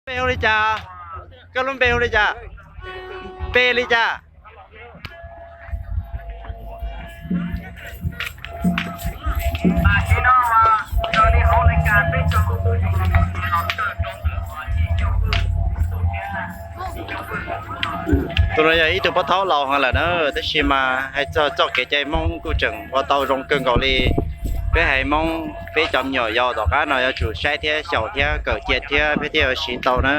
Npe hu li cas? Koj lub npe hu li cas? Npe li cas? Tus no yog ib tug pob thaub laus heev lawm na, tab sis mas hais txog txoj kev cai Hmoob kuj tseem ua tau zoo kawg nkaus li. Peb haiv Hmoob peb cov me nyuam yaus tom qab no yuav tsum saib thiab xyaum thiab kawm cia thiab peb thiaj yuav siv tau na.